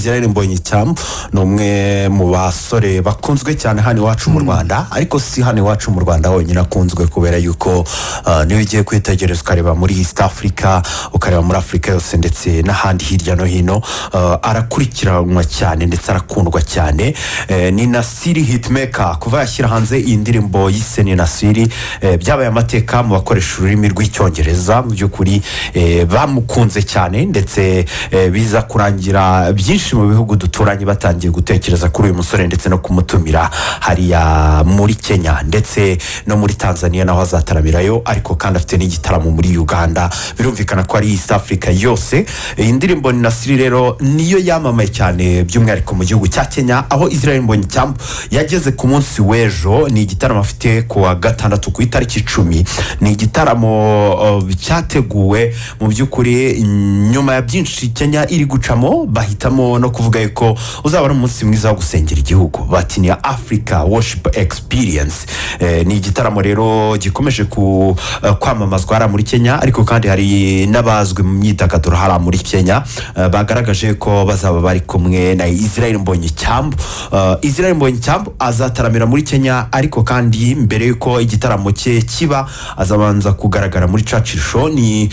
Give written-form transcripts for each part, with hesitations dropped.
Israel Mbonyicyambu ni umwe mu basore bakunzwe cyane hano iwacu mu Rwanda, ariko si hano iwacu mu Rwanda honyine akunzwe, kubera yuko niyo ugiye kwitegereza ukareba muri East Africa, ukareba muri Afurika yose ndetse n'ahandi hirya no hino, arakurikiranwa cyane ndetse arakundwa cyane. Ni Nasiri hitmaker. Kuva yashyira hanze iyi ndirimbo yise "Ni Nasiri", byabaye amateka mu bakoresha ururimi rw'Icyongereza. Mu by'ukuri bamukunze cyane, ndetse biza kurangira byinshi mu bihugu duturanye batangiye gutekereza kuri uyu musore ndetse no kumutumira hariya muri Kenya ndetse no muri Tanzania, naho azataramirayo. Ariko kandi afite n'igitaramo muri Uganda. Birumvikana ko ari East Africa yose. Iyi ndirimbo "Ni Nasiri" rero niyo yamamaye cyane, by'umwihariko mu gihugu cya Kenya, aho Israel Mbonyicyambu yageze ku munsi w'ejo. Ni igitaramo afite ku wa gatandatu ku itariki 10. Ni igitaramo cyateguwe mu by'ukuri nyuma ya byinshi Kenya iri gucamo, bahitamo no kuvuga yuko uzaba ari umunsi mwiza wo gusengera igihugu, bati ni Africa Worship Experience. Ni igitaramo rero gikomeje kwamamazwa hariya muri Kenya, ariko kandi hari n'abazwi mu myidagaduro hariya muri Kenya bagaragaje ko bazaba bari kumwe na Israel Mbonyicyambu. Israel Mbonyicyambu azataramira muri Kenya, ariko kandi mbere y'uko igitaramo cye kiba azabanza kugaragara muri Churchill Show. Ni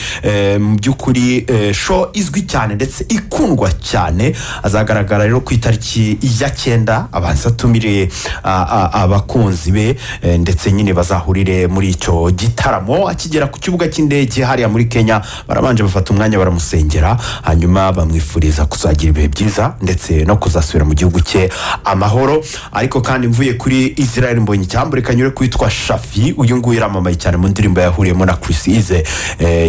mu by'ukuri show izwi cyane ndetse ikundwa cyane. Azagaragara rero ku itariki ya 9, abanza atumire abakunzi be, ndetse nyine bazahurire muri icyo gitaramo. Akigera ku kibuga cy'indege hariya muri Kenya, barabanje bafata umwanya baramusengera, hanyuma bamwifuriza kuzagira ibihe byiza ndetse no kuzasubira mu gihugu cye amahoro. Ariko kandi mvuye kuri Israel Mbonyicyambu, reka nyure kwitwa Shafi. Uyu nguyu yaramamaye cyane mu ndirimbo yahuriyemo na Chriss Eazy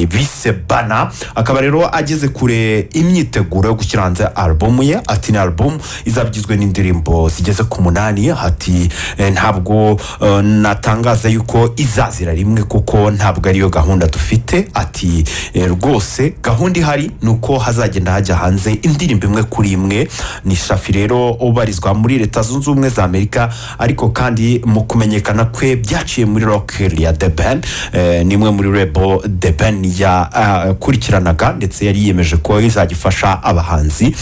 bise "Bana". Akaba rero ageze kure imyiteguro yo gushyira hanze alubumu ye. Ati ni alubumu izaba igizwe n'indirimbo zigeze ku 8. Ati ntabwo natangaza yuko izazira rimwe, kuko ntabwo ariyo gahunda dufite. Ati rwose gahunda ihari ni uko hazagenda hajya hanze indirimbo imwe kuri imwe. Ni Shafi rero ubarizwa muri Leta Zunze Ubumwe za Amerika, ariko kandi mu kumenyekana kwe byaciye muri rock ya The Ben. Ni imwe muri label The Ben yakurikiranaga, ndetse yari yiyemeje ko izajya ifasha abahanzi.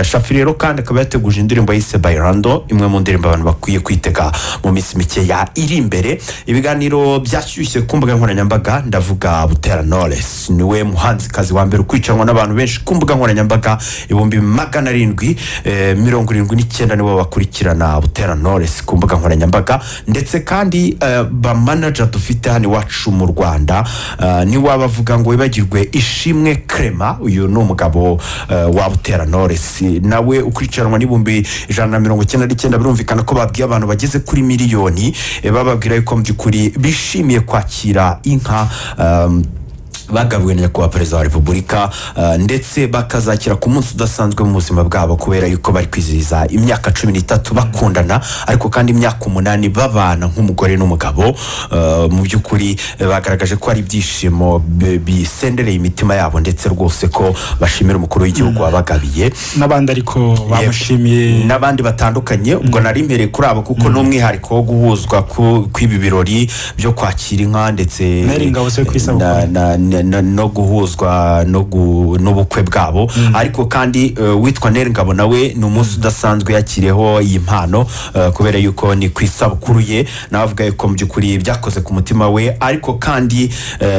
Shafi rero kandi akaba yateguje indirimbo yise "Bailando", imwe mu ndirimbo abantu bakwiye kwitega mu minsi mikeya iri imbere. Ibiganiro byashyushye ku mbuga nkoranyambaga, ndavuga Butera Knowless, niwe muhanzikazi wa mbere ukurikiranwa n'abantu benshi ku mbuga nkoranyambaga. 779,000 nibo bakurikirana Butera Knowless ku mbuga nkoranyambaga. Ndetse kandi ba manager dufite hano iwacu mu Rwanda, ntiwabavuga ngo wibagirwe Ishimwe Clement. Uyu ni umugabo wa Butera Knowless, nawe ukurikiranwa n'199,000. Birumvikana ko babwiye abantu bageze kuri miliyoni, bababwira yuko mu by'ukuri bishimiye kwakira inka bagabiwe na nyakubahwa Perezida wa Repubulika, ndetse bakazakira ku munsi udasanzwe mu buzima bwabo, kubera yuko bari kwizihiza imyaka 13 bakundana, ariko kandi imyaka 8 babana nk'umugore n'umugabo. Mu by'ukuri bagaragaje ko ari ibyishimo bisendereye imitima yabo, ndetse rwose ko bashimira umukuru w'igihugu wabagabiye. N'abandi ariko bamushimiye. N'abandi batandukanye. Ubwo nari mpereye kuri abo kuko n'umwihariko wo guhuzwa kw'ibi birori byo kwakira inka ndetse Neri Ngabo se ku isabukuru. No guhuzwa n'ubukwe bwabo. Ariko kandi witwa Neri Ngabo nawe ni umunsi udasanzwe yakiriyeho iyi mpano, kubera yuko ni ku isabukuru ye. Nawe avuga yuko mu by'ukuri byakoze ku mutima we. Ariko kandi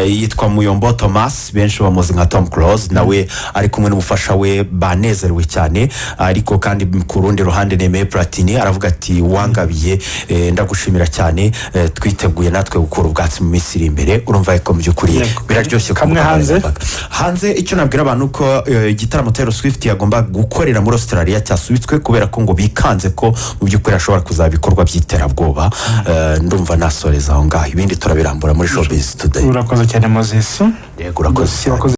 yitwa Muyombo Thomas, benshi bamuzi nka Tom Close, nawe ari kumwe n'umufasha we banezerewe cyane. Ariko kandi ku rundi ruhande Nemeye Platini aravuga ati: "Wangabiye, ndagushimira cyane, twiteguye natwe gukura ubwatsi mu minsi iri imbere." Urumva yuko mu by'ukuri biraryoshye ku Kamwe mbuga hanze. nkoranyambaga. Hanze, icyo nabwira abantu ko igitaramo Taylor Swift yagomba gukorera muri Australia cyasubitswe, kubera ko ngo bikanze ko mu by'ukuri hashobora kuzaba ibikorwa by'iterabwoba. Ndumva nasoreza aho ngaho, ibindi turabirambura muri Showbiz Today. Urakoze cyane, Moses. Yego, urakoze cyane. Urakoze.